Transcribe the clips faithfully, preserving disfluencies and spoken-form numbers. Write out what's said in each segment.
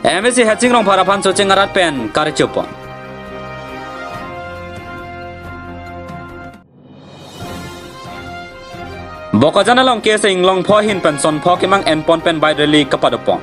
M A C Hetsing Rongphar aphan Socheng arat pen karjupon. Bokajan along K S A Inglong pho ahin pen son pho kemang enpon pen bike rally kapadopon.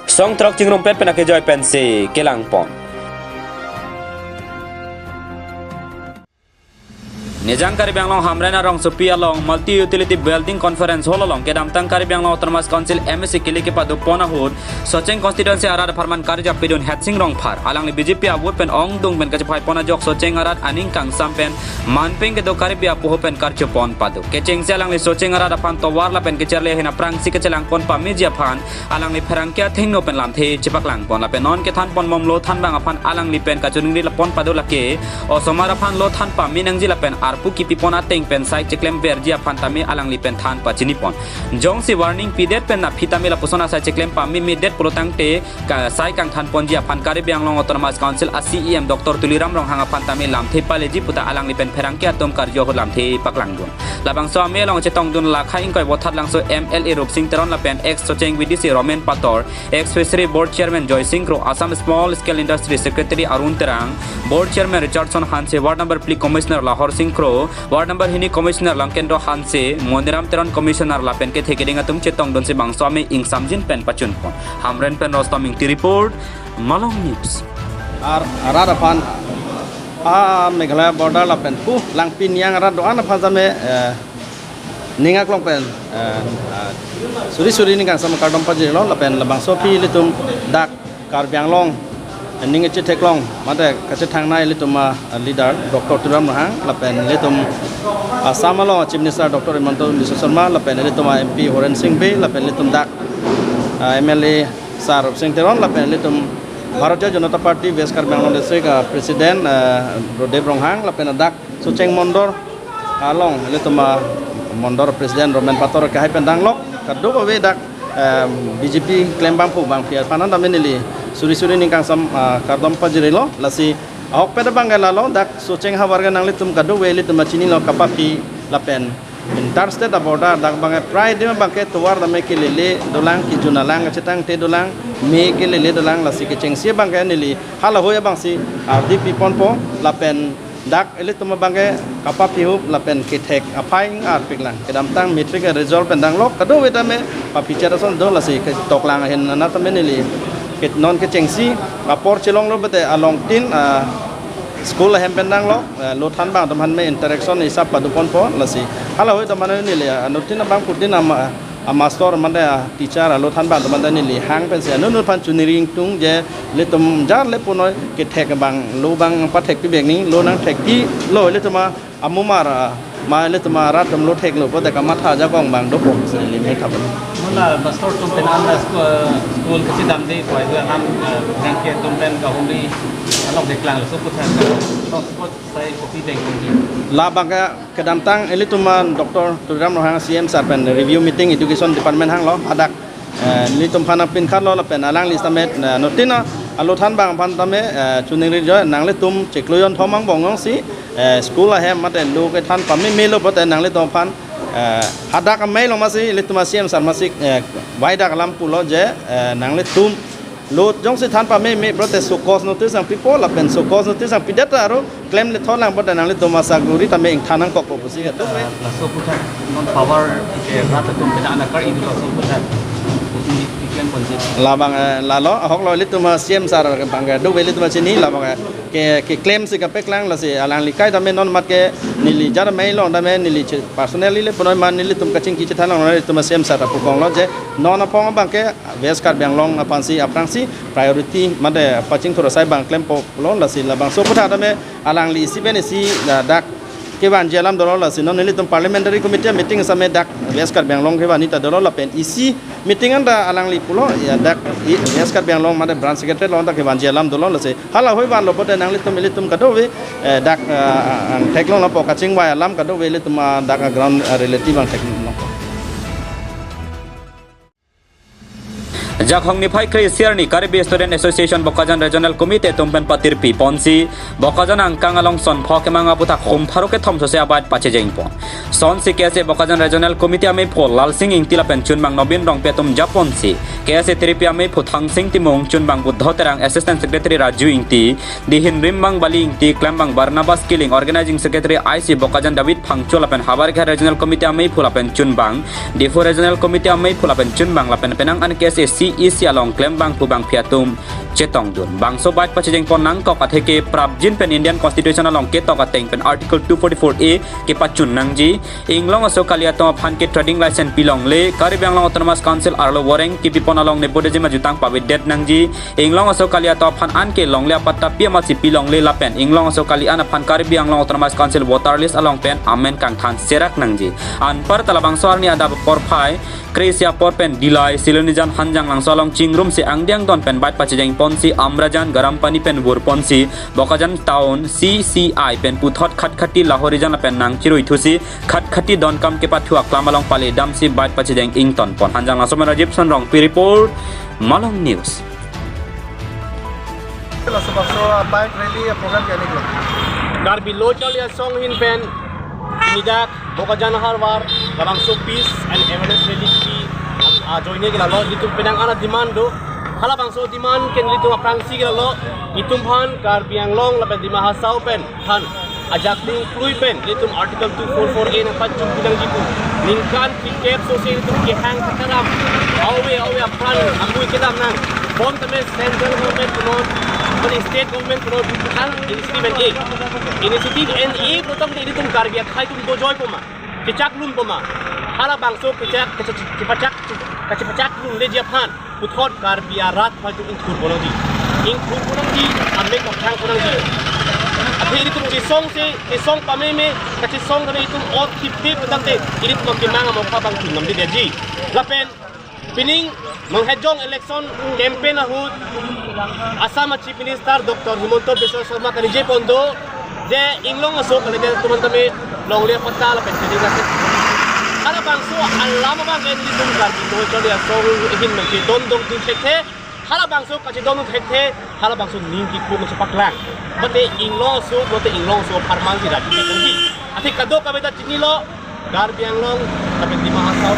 Song trok chingrumpet pen akejoi pensi kelangpon. Nijang Karbi Anglong Hamren arongsopi along Multi Utility Building Conference Hall along kedamtang Karbi Anglong Autonomous Council M A C kili kepadopon ahut Socheng constituency arat apharman karjap pidun Hetsing Rongphar alangli B J P a-vote pen ongdung pen kachepaipon ajok Socheng arat aning kangsam pen manpeng kedo Karbi apoho pen karjupon pado. Kechengsi alangli Socheng arat aphan tovar lapen kecharli ahin aphrangsi kechelangpon pameji aphan alangli pherangke athengno pen lamthe chepaklangpon lapen non kethanpon bom lo thanbang aphan alangli pen kachoningri lapon pado lake osomar aphan lo than pame nangji lapen arpu kipipon ateng pen sai cheklem verji aphan tame alangli pen than pachinipon. Jongsi warning pidet pen aphi tame lapuson asai cheklem pamemedet pulotangte ka sai kangthanponji aphan Karbi Anglong Autonomous Council a C E M Doctor Tuliram Ronghang aphan tame lamthe paleji puta alangli pen pherangke atum karju ahut lamthe paklangdun. Labangso amei along chetongdun lakha ingkoi Vothatlangso M L A Rupsing Teron lapen ex Socheng V D C Romen Pator, ex Fishery Board Chairman Joysing Kro, Assam Small Scale Industry Secretary Arun Terang, Board Chairman Richardson Hanse, Ward number phli Commissioner Lahor Sing Kro, Ward number hini Commissioner Langkendro Hanse, Moniram Teron Commissioner lapen kethe keding atum chetongdunsi bangso amei ingsamjin pen pachunpon. Hamren pen Rostom Ingti report, Malong News. Ar, arat aphan, a Meghalaya border lapen pu Langpi Niang arat do-an aphan tame, eh, ning aklong pen, eh, ah, suri suri ning kangsam kardom pajirlo lapen labangso aphi ilitum dak Karbi Anglong ning kachetheklong mate kachethangnei ilitum a leader Doctor Tuliram Ronghang lapen ilitum Assam along Chief Minister Doctor Himanta Biswa Sarma lapen ilitum a M P Horen Sing Bey lapen ilitum dak, ah, M L A Sir Rupsing Teron lapen ilitum Bharatiya Janata Party West Karbi Anglong District, ah, President, ah, Rodev Ronghang lapen dak Socheng Mondol along ilitum a Mondol President Romen Pator kehai pen danglok kadokave dak, em, B J P klembang pu bangpi aphan tame neli suri suri ning kangsam, ah, kardom pajirlo. Lasi ahokpet abang ke lalo dak Socheng havar ke nanglitum kadokave ilitum a chinilo kapaphi lapen inter state a border dak abang ke prai adim abang ke tovar tame kelele dolang, kejun alang kachetangte dolang, me kelele dolang, lasi kechengsi abang ke neli halahoi abangsi ardi piponpo lapen dak ilitum abang ke kapaphi hup lapen kethek aphai arpiklang. Kedamtang matric result pen danglok kadokave tame papichat ason do, lasi ketoklang ahin anat tame neli ke non kechengsi apor chelonglo bete along tin, ah, school ahem pen danglok, ah, lo thanbang atum aphan me interaction isap padoponpo, lasi halahoi atum aphan neli, ah, anuttin abang putin ama a master mate a teacher a lo thanbang atum aphan neli hang pensi anut anut aphan choningri ingtung je ilitum jar le punoi kethek abang lo abang pathek pibeng ni lo nangthekpilo ilitum a amumar, ah, ma ilitum arat atum lo theklo pote kamatha ajakong abang dopo si neli me thapon. Mula master atum pen an la sku-, school kachedamde koi do anam, eh, nangke atum pen kahumri along deklang so kuthan ka. So, so, sai kopi deng kongji. Labang ke kedamtang ilitum a Doctor Tuliram Ronghang C M sir pen review meeting education department hanglo hadak, eh, ilitum aphan pinkhatlo lapen alangli tame, eh, anuttin a lo thanbang aphan tame, eh, choningri jo nanglitum chiklo jonthom angbong alongsi, eh, school ahem mate lo kethan pamemelo pote nanglitum aphan, eh, hadak amei along masi ilitum a C M sir masi, eh, waidak alam pulo je, eh, nanglitum lo jongsi than pameme pote show cause notice nangpipo lapen show cause notice nangpidet aro klem le tholang pote nanglitum asaguri tame ingthan nangkokpo pusi kadokave. Laso aphuthak non power ke rat atum pen an akar idu laso aphuthak. Iklem ponji. Labang, eh, lalo ahoklo ilitum a C M sir ke abang ke kadokave ilitum a chini labang, eh, ke, keklemsi kapeklang, lasi alangli kai tame non mat ke neli jar amei along tame neli che personally le punoi ma nelitum kachingki chethan long ilitum a C M sir ta pukonglo je non aphong abang ke West Karbi Anglong aphansi aphrangsi priority mate pachingthur asai abang klempo pulo, lasi labangso aphuthak tame alangli isi pen isi la dak kevanji alam dolo, lasi non nelitum parliamentary committee meeting same dak West Karbi Anglong kevanji ta dolo lapen isi meeting anta alangli pulo ya dak i-, West Karbi Anglong mate branch secretary along ta kevanji alam dolo, lasi halahoi vanlo pote nanglitum ilitum kadokave, eh, dak, eh, angthek longpo kachingvai alam kadokave ilitum, ah, dak, ah, ground, ah, reality abang theklongpo. Jakhong niphai kre-isi arni Karbi Student Association Bokajan Regional Committee atum pen patirpi ponsi Bokajan angkang along son pho kemang aputhak hum pharo kethom sose abait pachejeng pon. Sonsi K S A Bokajan Regional Committee amepho Lalsing Ingti lapen chunbang Nobin Rongpi atum japonsi K S A tirpi amepho Thangsing Timung, chunbang Buddho Terang, Assistant Secretary Raju Ingti, dihin rimbang Bali Ingti, klembang Barnabas Killing, Organizing Secretary I C Bokajan David Phangcho lapen havar ke Regional Committee amepho lapen chunbang, Diphu Regional Committee amepho lapen chunbang lapen penang an K S A C E C along klembangpo bangpi atum chetongdun. Bangso abait pachejeng pon nangkok atheke prapjin pen Indian Constitution along ketok ateng pen Article two forty-four A kepachun nangji. Inglong aso kali atum aphan ke trading license pilongle, Karbi Anglong Autonomous Council arlo wareng kepipon along nepotism ajutang pavedet nangji. Inglong aso kali atum aphan anke longle apatta pi amatsi pilongle lapen inglong aso kali an aphan Karbi Anglong Autonomous Council voter list along pen amen kangthan serak nangji. Anparta labangso arni adap porphai kre-isi apor pen Dillai, Silonijan, Hanjanglangso along chingrumsi angdeng don pen abait pachejeng ponsi Amrajan, Garampani pen vur ponsi Bokajan Town C C I pen puthot Khatkhati, Lahorijan lapen nangchirui thusi Khatkhati donkam kepathu aklam along pale damsi abait pachejeng ington pon. Hanjanglangso pen Rajiv Sonrongpi report, Malong News. Laso bangso bike rally program ke anik lo. Karbi Lo Charli Asong ahin pen pini dak Bokajan aharvar labangso peace and awareness rally kipi ajoine ke lalo, ilitum penang an a-demand do. Halabangso demand ke ilitum aphrangsi ke lalo, itum aphan Karbi Anglong lapen Dima Hasao pen aphan ajak ding klui pen ilitum Article two forty-four A nangpachunpi nangji pu. Ningkan phlikep sose ilitum kehang kekaram, ave ave apran amui kedam nang. Bon tame central government punon, bon state government punon, hang initiative en-e. Initiative en-e pulote ilitum Karbi akhei atum dojoipo ma, kechak lunpo ma. Halabangso kechak, kechak, kachepachak, kachepachak lunleji aphan puthot Karbi arat aphan itum ingthurpo nangji. Ingthurpo nangji, amek aphrangpo nangji. Athe ilitum chesongse, chesong pameme, kachesong tame itum or thipthip tangte ilitum akemang amokha abang chungnamdedetji. Lapen pining Menghejong election campaign ahut Assam a-Chief Minister Doctor Himanta Biswa Sarma kaningje pon do, je inglong aso kalidet atum an tame longle apatta lapen kali lapen halabangso alam abang ke nelitum Karbi Lo Charli Asong ahin nangchedondun thekthe, halabangso kachedondun thekthe, halabangso aning kipu nangchepaklang. Mate inglong aso, mate inglong aso apharman si rajut thekthe. Athe kadokave ta chinilo, Karbi Anglong, lapen Dima Hasao,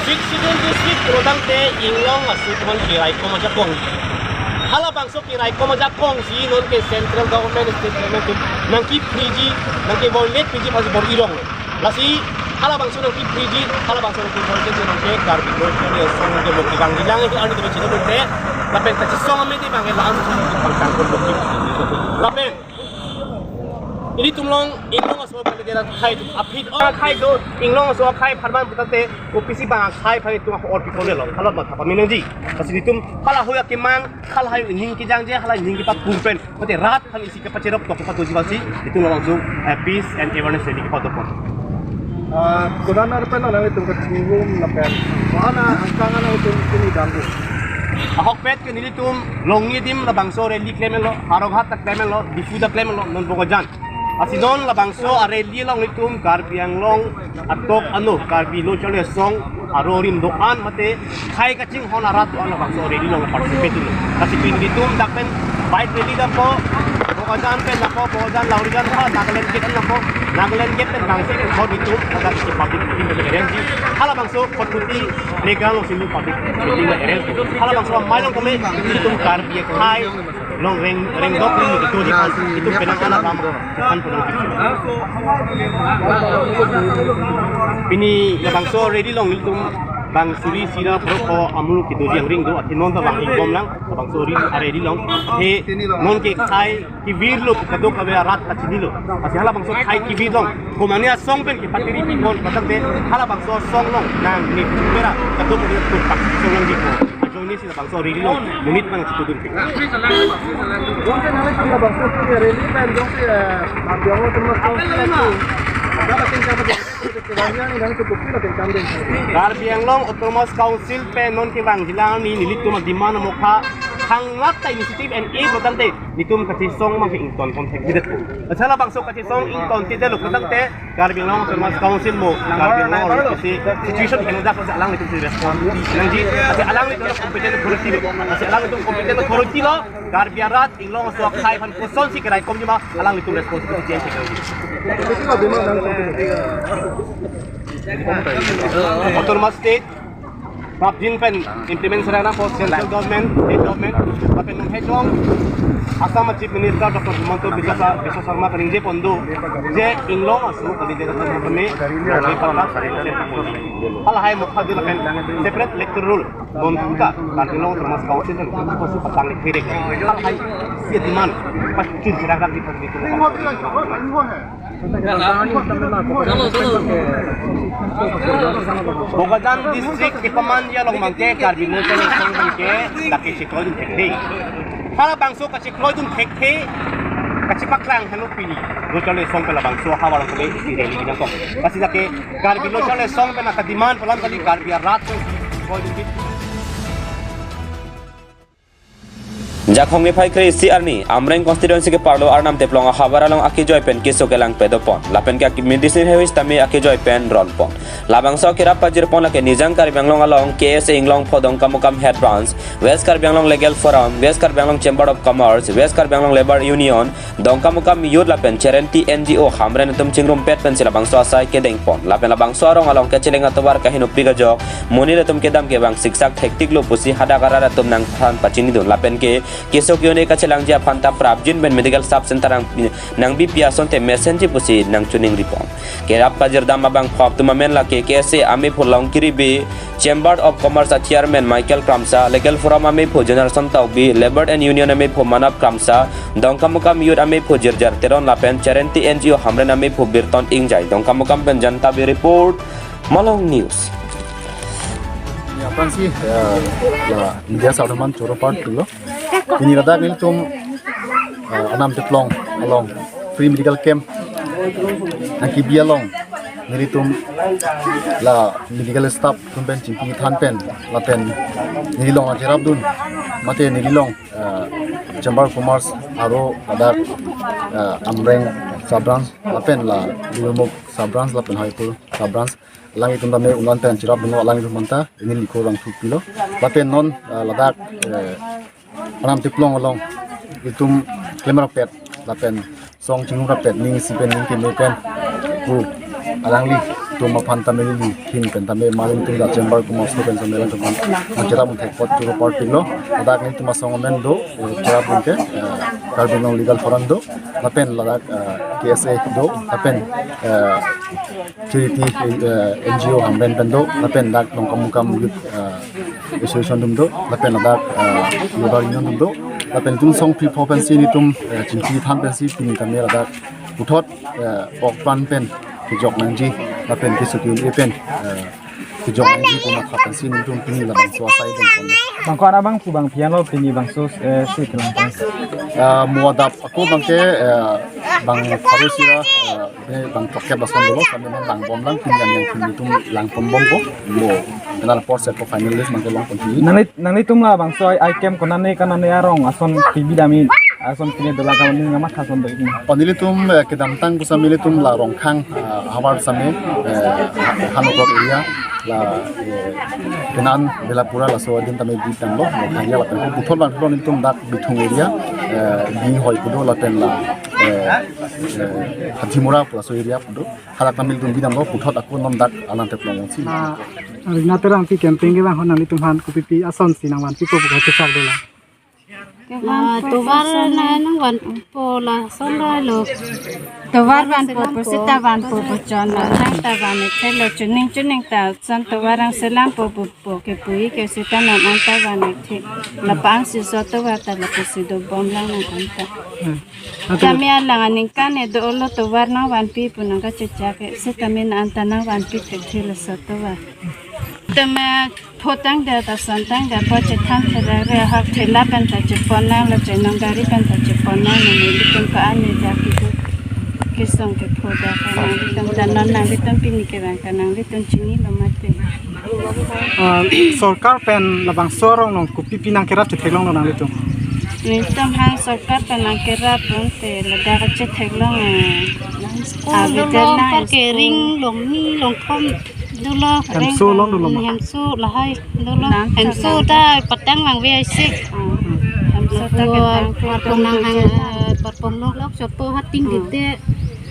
Sixth Schedule district pulo tangte inglong aso atum an keraikom ajakong. Halabangso keraikom ajakongsi nonke central government, state government atum nangkiphriji, nangke-violate piji aphansi bor-i rong. Lasi halabangso nangkiphriji, halabangso nangke-violate nonke Karbi Lo Charli Asong ke mukti bang hilang ke arni kami chinidunde, lapen kachesong amete bang la-an pangkang kon mukti. Lapen ilitum along inglong aso kalidet akhei atum aphi-o akhei do, inglong aso akhei apharman pulote O B C bang akhei aphan itum orpi ponlo, halabangso apharman nangji. Lasi ilitum halahui akemang, halahui aning kejangje, halahui aning kepapur pen, mate rat aphan isi kepacherok tok kepatoji aphansi ilitum labangso, eh, peace and awareness rally kepato pon. Ah, konat arlo pen nangtum kachingrum lapen, konat angkang nangtum pini damji? Ahokpet ke nelitum Longledim labangso rally klemlo, Howraghat ta klemlo, Diphu ta klemlo, non Bokajan. Lasi non labangso a-rally along nelitum Karbi Anglong atok ano, Karbi Lo Charli Asong arorim do-an mate khei kachinghon arat do-an labangso a-rally along participate dunlo. Lasi pini nelitum dak pen bike rally dampo, Bokajan pen dampo, Bokajan Lahorijan ha, Nagaland gate dampo, Nagaland gate pen bangsi pen khot nelitum, ladak si public meeting pen arrange ji. Halabangso Khatkhati playground alongsi nelitum public meeting arrange ji. Halabangso amei along kami nelitum Karbi akhei along reng, rengdok nelitum ketoji aphan, itum penang an alam aphan penang. Pini labangso rally along nelitum bang suri sira pharo pho amuluk ketoji angring do, athe non ta bang-i bomlang, labangso rally, a-rally along. He nonke khei kevirlo kadokave arat ta chinilo. Lasi halabangso khei kevir along komatne asong pen kepatiri pi pon pulote halabangso asong along nangne pera kadokave atum paksong nangji pu ajoine si labangso rally along monit nangchitudun pi. Jongsi nangtum labangso rally pen jongsi, eh, Karbi Anglong Autonomous Council pen nangtum kopi lapen kam ding. Karbi Anglong Autonomous Council pen non kevangjilang ni nelitum a-demand amokha Thangnatta initiative and aim lo tangte, netum kachesong ma ington pon thekthedet. Asala bangso kachesong ingtonthedetlo tangte, Karbi Anglong Autonomous Council mo, Karbi Anglong si situation henodak si alanglitum si response nangji, si alanglitum competent authority lo, si alanglitum competent authority lo, Karbi arat Inglong aso akhei aphan kosonsi keraikomji ma, alanglitum responsibility nangji. Autonomous State, prapjin pen implement sera nangpo central government, state government, lapen nonhejong Assam Chief Minister Doctor Himanta Biswa Sa-, Biswa Sarma kaningje pon do, je Inglong aso kali je kata kami, kami pakat, halahai mukha di lapen separate electoral roll, bonta, Karbi Anglong Autonomous Council dan itu pasti patang di kiri. Halahai si demand, pasti cerah di pasti itu. Bokajan district kepamanji along abangke Karbi Lo Chale Song abangke lake chikloidun thekthe. Halabangso kachikloidun thekthe, kachipaklang henlo pini. Lo Chale Song pen labangso havar kami isi rally nangkok. Pasi lake Karbi Lo Chale Song pen aka demand pen alam kali Karbi arat chikloidun thekthe. Jakhong niphai kre-isi arni, Amreng constituency keparlo Arnam Teplong ahavar along akejoi pen keso kelang padopon. Lapen ke aki medicine hewis tame akejoi pen ronpon. Labangso kerap pajirpon lake Nijang Karbi Anglong along K S A Inglong pho Dongkamukam Head Branch, West Karbi Anglong Legal Forum, West Karbi Anglong Chamber of Commerce, West Karbi Anglong Labour Union, Dongkamukam Youth lapen Charity N G O Hamren atum chingrumpet pensi labangso asai kedengpon. Lapen labangso arong along kacheleng atovar kahinopik ajok monit atum kedam kevang siksak thektiklo pusi hadak arat atum nangthan pachinidun. Lapen ke keso ke-un-e kachelangji aphanta prapjin pen medical sub center nang, nangbipi asonte mesenji pusi nangchiningripon. Kerap pajirdam abangphu atum amen lake K S A amephu Longkiri Bey, Chamber of Commerce a Chairman Michael Kramsa, Legal Forum amephu Jonarson Tokbi, Labour and Union amephu Manab Kramsa, Dongkamukam Youth amephu Jirjar Teron lapen Charity N G O Hamren amephu Birton Ingjai. Dongkamukam pen Janta Bey report, Malong News. Ya, aphrangsi, ya, la, media sarduman choro part dolo. Pini ladak nelitum, eh, Arnam Teplong along free medical camp nangkebi along nelitum la medical staff atum pen chingki than pen lapen neli along acherapdun mate neli along, eh, Chamber of Commerce aro ladak, eh, Amreng sub branch lapen la Dilmuk sub branch lapen Haipur sub branch alanglitum tame un-an pen cherapdunlo alanglitum aphanta neli likho rang thupilo. Lapen non, eh, ladak, eh, Arnam Teplong along itum klemrapet lapen song chingrumrapet ning isi pen ning keme pen pu alanglitum aphan tame neli hin pen tame maling tum da Chamber of Commerce pen tame alanglitum aphan cherapdun thek apot choro part dolo. Ladak nelitum asong amen do, eh, cherapdun ke, eh, Karbi Anglong Legal Forum do, lapen ladak, eh, K S A do, lapen, eh, Charity, eh, N G O Hamren pen do, lapen dak Dongkamukam Youth, eh, Association atum do, lapen ladak, eh, Labour Union atum do, lapen itum song phli pho pensi nelitum, eh, chingki than pensi pini tame ladak puthot, eh, ok pran pen kejok nangji, lapen keso ke-un-e pen, eh, kejok nangji pu matha pensi nelitum pini labangso asai dengpon. Bang ko ana bang pu bang phian lo pini bangso, eh, si kelang tang. Eh, mo adap ako abangke, eh, bang pharo sira, eh, bang throk-kep lason dolo, kami non langbom lang, pini yang yang pini itum langpon bompo, bo, kenal por set ko final list abangke longpon pini. Nangli, nanglitum labangso ai, ai camp konane konane arong ason pibidam, ason pine dola kami ngamat ason do ini. Oh, nelitum, eh, kedamtang pusitame nelitum la Rongkhang, eh, havar sitame, eh, ha-, Hanokok area, la, eh, Penan, Belapura laso adin tame bidamlo, Rongkhang area lapen puthot abang pulo nelitum dak Bithung area, eh, Bihoi pu do lapen la, eh, eh, Hathimura pu laso area pu do. Halak tame nelitum bidamlo puthot ako non dak Arnam Teplong si. Ah, Rina Terangpi campaign kevang ho nanglitum aphan kopipi asonsi nangvanpipo pu kachechak dolang. Ah, tovar na nangvanpo lason lo. Tovar vanpo pu seta vanpo pu chon la tang ta van-ik thelo, chuning chuning ta son tovar nangselampo pu pu ke pu-i ke seta non anta van-ik the. Lapu-an si so tovar ta lapusi dobom lang non anta. Hmm. Tame alang aningkan e dolo tovar nangvanpi pu nangkachechak ke. Seta non anta nangvanpi thekthe laso tovar. Tame pho tangdet, ason tangdet, pho chethan thera re hak thela pen ta chepon nanglo, chenong gari pen ta chepon nanglo, nelitum ko-an ne ja kitu kesong kepho dak ka nanglitum ta non nanglitum pini kevang ta nanglitum chinilo mati. Ah, sorkar pen labangso arong along kopi pi nangkerap chetheklonglo nanglitum? Nelitum hang sorkar pen nangkerap pon te ladak chetheklong, eh. School abidan dolo, na school. Kering longni longthom dolo. Hemso along dolo ma? Hemso lahai dolo. Nang hemso ta patang vangve aisi. Ah. Hemso ta lapu ketang. Parpong nanghang, eh, parpong lok lok sopo hating. Hmm. Dite.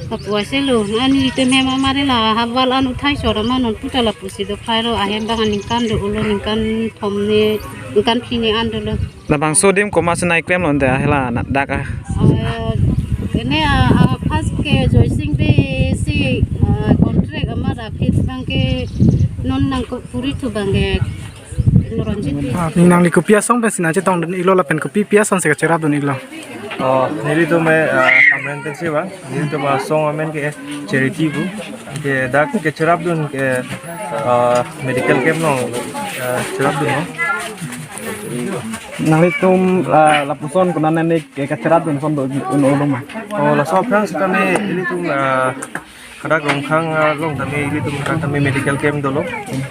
Lapu aisi lo. Nelitum hem amari la havar an uthai sor ma non puta lapusi dophai lo, ahem abang aningkan do-olo, ningkan thom ne, ningkan phli ne an dolo. Labangso adim komatsi nangklemlo ante ahela na dak a? Eh, ini, ah, ah, first ke Joysing Bey si, ah, contract amat aphi abang ke non nangkokuri thu abang ke Noronjit Bey. Ah, ning nangli kopi asong pensi nangchetongdun-iklo lapen kopi pi asonsi kacherapdun-iklo? Oh, nelitum, eh, ah, Hamren pensi vang, nelitum asong amen ke Charity pu. Ke dak kecherapdun ke, ah, medical camp along, ah, cherapdun lo. Nanglitum, ah, lapuson konat nani ke kacherapdun ason do-un-olo ma? Oh, laso aphrang sitame ilitum, ah, hadak Rongkhang, ah, along tame ilitum hadak tame medical camp dolo.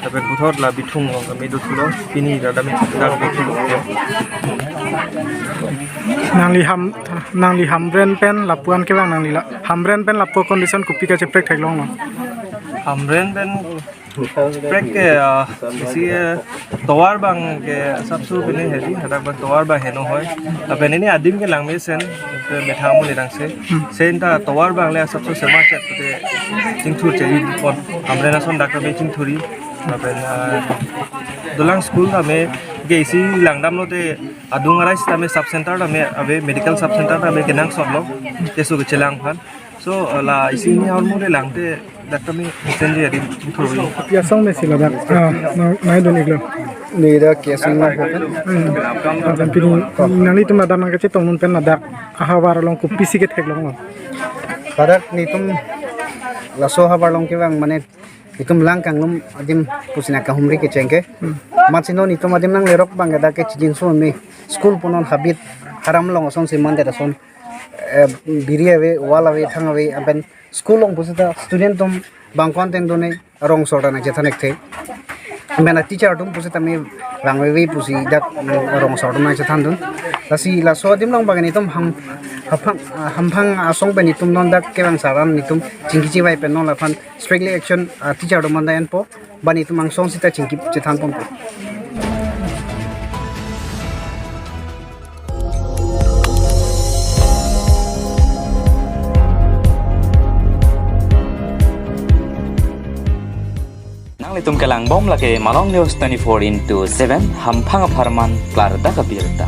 Lapen puthot la Bithung along tame dothulo. Pini la tame dak dothulo. Nangli Ham, nangli Hamren pen lapu-an kevang nangli la, Hamren pen lapu condition kopi kacheprek theklonglo? Hamren pen prek ke, ah, isi, eh, tovar abang ke asapso pine hedi, hadak abang tovar abang heno hoi. Lapen ini adim ke langmesen, ke methang mo ledang se. Hmm. Sen ta tovar abang le asapso sema chet te chingthur cheri pon. Hamren ason dak tame chingthuri. Lapen, ah, dolang school tame ke isi langdamlo te adung arai sitame sub center tame ave, medical sub center tame kenangsotlo. Keso kechelang aphan. So, la isi hini ahormu le lang te dak tame mesen je adi thurui. Kopi asong pensi ladak, ah, nang, nangdun-iklo? Neli dak K S N ma hopen. Hmm. Lapen pini nanglitum ladak nangkachetongdun pen ladak ahavar along kopisi ketheklonglo? Ladak nelitum laso ahavar along kevang mane itum lang kanglum adim pusi nangkahumri kecheng ke. Hmm. Amatsi non itum adim nanglerok abang ke dak ke chijinso me school pu non habit haram along asonsi mandet ason, eh, biri ave, wall ave, thang ave, lapen school along pusita student atum bang ko-an ateng do-ne, rong sor ta nangchethan-ik the. Lapen a-teacher atum pusitame vangveve pusi dak, mm, rong sor atum nangchethandun. Lasi laso adim along abang nelitum ham, hamphang, ah, hamphang asong pen itum non dak kevang saran nelitum chingki chivai pen non laphan strictly action, ah, teacher atum anta enpo, ba nelitum angsong sita chingki chethan ponpo. Nanglitum kelangbom lake Malong News twenty-four into seven, hamphang apharman klardak abirta.